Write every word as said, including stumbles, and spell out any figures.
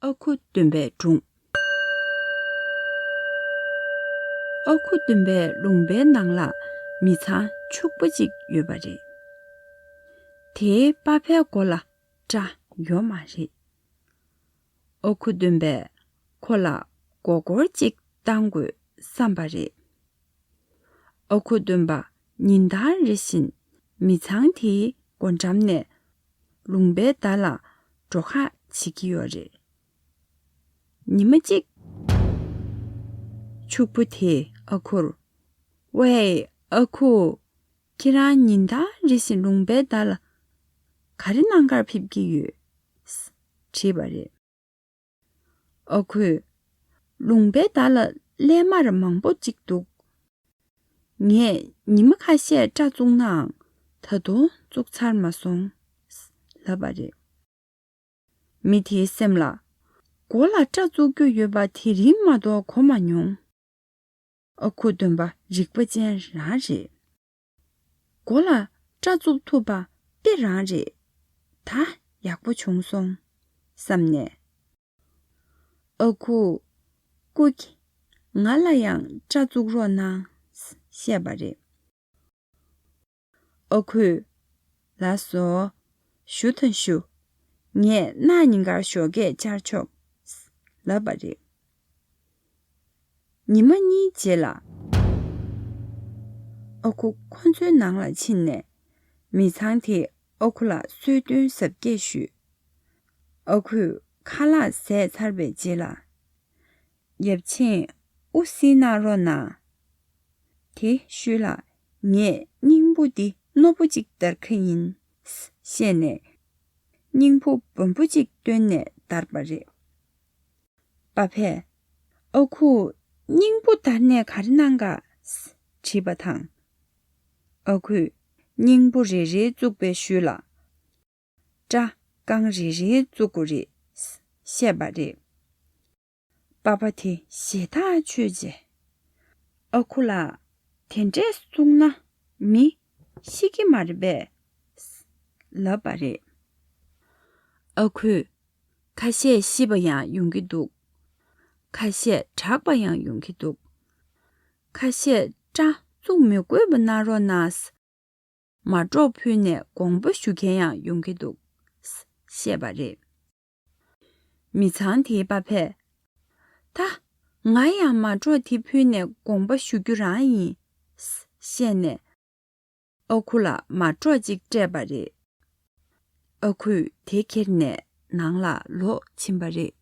ཨ་ཁུ་སྟོན་པའི་སྒྲུང་། ཨ་ཁུ་སྟོན་པའི་ལུང་པའི་ནང་ལ་མི་ཚང་ཕྱུག་པོ་གཅིག་ཡོད་པ་རེད། དེའི་པ་ཕའི་མགོ་ལ་སྐྲ་ཡོད་མ་རེད། ཨ་ཁུ་སྟོན་པས་ཁོ་ལ་མགོ་སྐོར་གཅིག་བཏང་དགོས་བསམ་པ་རེད། ཨ་ཁུ་སྟོན་པ་ཉིན་ལྟར་རེ་བཞིན་མི་ཚང་དེའི་སྒོ་འགྲམ་ནས་ལུང་པའི་མདའ་ལ་འགྲོ་ཁ་བྱེད་ཀྱི་ཡོད་རེད། ཉི་མ་གཅིག་ཕྱུག་པོ་དེས་ཨ་ཁུར། ཝེ། ཨ་ཁུ། ཁྱེད་རང་ཉིན་ལྟར་རེ་བཞིན་ལུང་པའི་མདའ་ལ་ག་རེ་གནང་གར་ཕེབས་ཀྱི་ཡོད། དྲིས་པ་རེད། ཨ་ཁུས། ལུང་པའི་མདའ་ལ་ཀླད་དམར་མང་པོ་གཅིག་འདུག་ངས་ཉི་མ་ཁ་ཤས་སྐྲ་བཙུགས་ནའང་ད་དུང་བཙུགས་ཚར་མ་སོང་། ལབ་པ་རེད། མི་དེའི་སེམས་ལ། མགོ་ལ་སྐྲ་བཙུགས་རྒྱུ་ཡོད་པ་དེ་རིང་མ་གཏོགས་གོ་མ་མྱོང་། ཨ་ཁུ་སྟོན་པ་རིག་པ་ཅན་རང་རེད། མགོ་ལ་སྐྲ་བཙུགས་ཐུབ་པ་དཔེ་རང་རེད། ད་ཡག་པོ་བྱུང་སོང་བསམ་ནས། ཨ་ཁུ། སྐུ་མཁྱེན། ང་ལ་ཡང་སྐྲ་བཙུགས་རོགས་གནང་། བཤད་པ་རེད། ཨ་ཁུས། ལགས་སོ། ཞུ་དང་ཞུ། ངས་གནངས་ཉིན་ཀར་ཞོགས་ཀས་བཅར་ཆོག་ལབ་པ་རེད། ཉི་མ་གཉིས་རྗེས་ལ། ཨ་ཁུ་ཁོ་ཚོའི་ནང་ལ་ཕྱིན་ནས་མི་ཚང་དེས་ཨ་ཁུ་ལ་གསོལ་སྟོན་གཟབ་རྒྱས་ཞུས། ཨ་ཁུས་ཁ་ལག་བཟས་ཚར་བའི་རྗེས་ལ། ཡབ་ཆེན། དབུ་བསིལ་གནང་རོགས་གནང་། དེ་ཤུལ་ལ་ངས་སྙིང་ཕུ་འདི་རྣོ་པོ་གཅིག་བརྡར་གི་ཡིན། བཤད་ནས་སྙིང་ཕུ་སྦོམ་པོ་གཅིག་བཏོན་ནས་བརྡར་བ་རེད། པ་ཕས། ཨ་ཁུ། སྙིང་ཕུ་བརྡར་ནས་ག་རེ་གནང་ག་དྲིས་པ་དང་། ཨ་ཁུས་སྙིང་ཕུ་རེ་རེ་བཙུགས་པའི་ཤུལ་ལ། སྐྲ་རྐང་རེ་རེ་བཙུགས་དགོས་རེད། བཤད་པ་རེད། པ་ཕ་དེ་ཞེ་ཐག་ཆོད་རྗེས། ཨ་ཁུ་ལགས། དེ་འདྲས་བཙུགས་ན་མི་ཤི་གི་མ་རེད་པས། ལབ་པ་རེད། ཨ་ཁུས། ཁ་ཤས་ཤི་བ་ཡང་ཡོང་གི་འདུག་ཁ་ཤས་དྲག་པ་ཡང་ཡོང་གི་འདུག་ཁ་ཤས་སྐྲ་བཙུགས་མི་དགོས་པ་གནང་རོགས་གནང་། མ་འགྲོ་ཕུལ་ནས་དགོངས་པ་ཞུ་མཁན་ཡང་ཡོང་གི་འདུག་བཤད་པ་རེད། མི་ཚང་དེའི་པ་ཕས། ད་ང་ཡང་མ་འགྲོ་དེ་ཕུལ་ནས་དགོངས་པ་ཞུ་རྒྱུ་རང་ཡིན། བཤད་ནས་ཨ་ཁུ་ལ་མ་འགྲོ་ཅིག་སྤྲད་པ་རེད། ཨ་ཁུས་དེ་ཁྱེར་ནས་ནང་ལ་ལོག་ཕྱིན་པ་རེད།